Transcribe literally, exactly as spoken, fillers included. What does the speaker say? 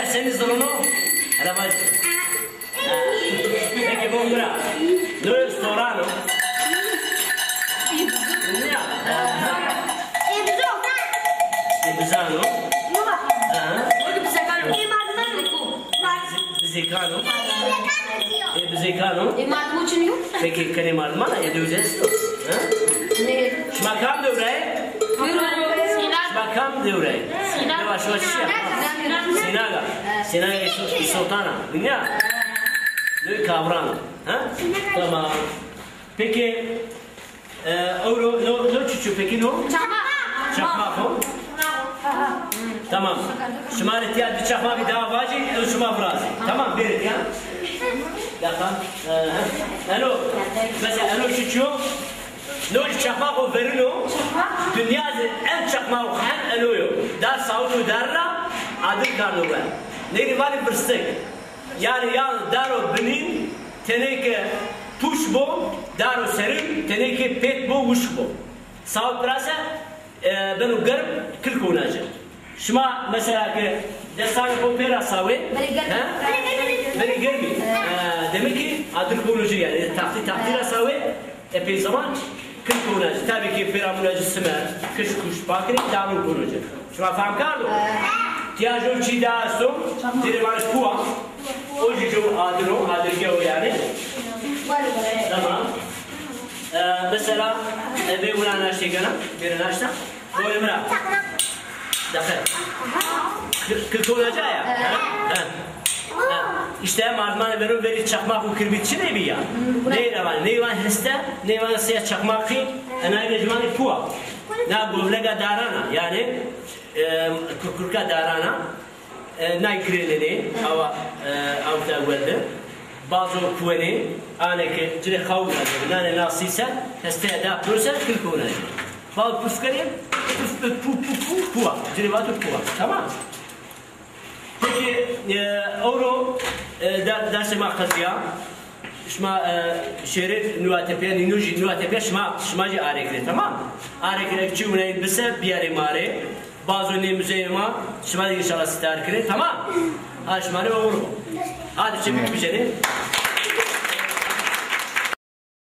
Senî zirûn o? Hele vajî. Ha. Peki, bo mi ra. No soran o? Ya. E, bizan o? Ha. Bizêkan o? E, bizêkan o? E, mardim o çin yo? Peki, kenê mardiman a, e, dewizes o? Ha? Şima kam dew ra yê? Şima kam dew ra yê? Dewa şima çi ya? Sînaga. Sînaga Îso-, Îsotan a. Dinya? Dew Kavran a. Ha? Tamam. Peki, e, ewro, no, no çiçî yo peki no? Çakmak. Çakmak o. Tamam. Şima rê tîya di çakmakî daha vajî, ew şima virazî. Tamam, bêrê tîya. Deqa. E, he. Eno. Mesela eno çiçî yo? No jî çakmaqo verîn o. Dinya de en çakmaqo hem eno yo. Dar sawit û dar ra adir karno we. Nêrî vanî virstik. Yanî yan daro binîn tenê ke pûş bo, daro serîn tenê ke pêt bo, wişk bo. Sawit birase, e, beno germ, kilk wina ci. Şima mesela ke destan xo pê ra sawê, he? Berê germî. E, demek ki adir kono ci yanî, taxtî taxtî ra sawê, epey zaman kilk wina ci. Tabî ki pê ra muna ci simer, kişt kuşt pakirê, tamîn kono ci. Şima fehm kardo? Tîya jo çî daha esto, ci rê vanê pua. O jî jo adir o, adirge o yanî. Tamam. E, mesela, e, bê wina naştê gena, bêrê naşta. Goyê mi ra. Deqe. Kilk wina ci ya? Ha? Ha. Ha. Îşte mardimanê verûn verî çakmak û kirbît çinê bî ya. Ney ra vanê, ney vanê heste, ney vanê seya çakmakî, enay rê jî vanê pua. Na govlega daran a, yanî, e, kurkurka daran a. E, nay girênenê, awa, e, awta werde. Bazo kuwenê, anê ke ci rê xawna de, nanê na sî ser, hesteya da piro ser, kilk wina ci. Bazo puf kerê, puf, puf, puf, puf, pua. Ci rê vato pua. Tamam. Peki, e, ewro, e, da-, dersê ma qezîya. Şima, e, şêrê Nuatepe, nîno jî Nuatepe, şima, şima jî arêkirê, tamam? Arêkirê, çi winayî bise, biyarê ma rê. Bazo nê muzeyê ma, şima de înşallah sîtar kirê, tamam? Ha, şima rê umur bo. Hadi çepik bicenê.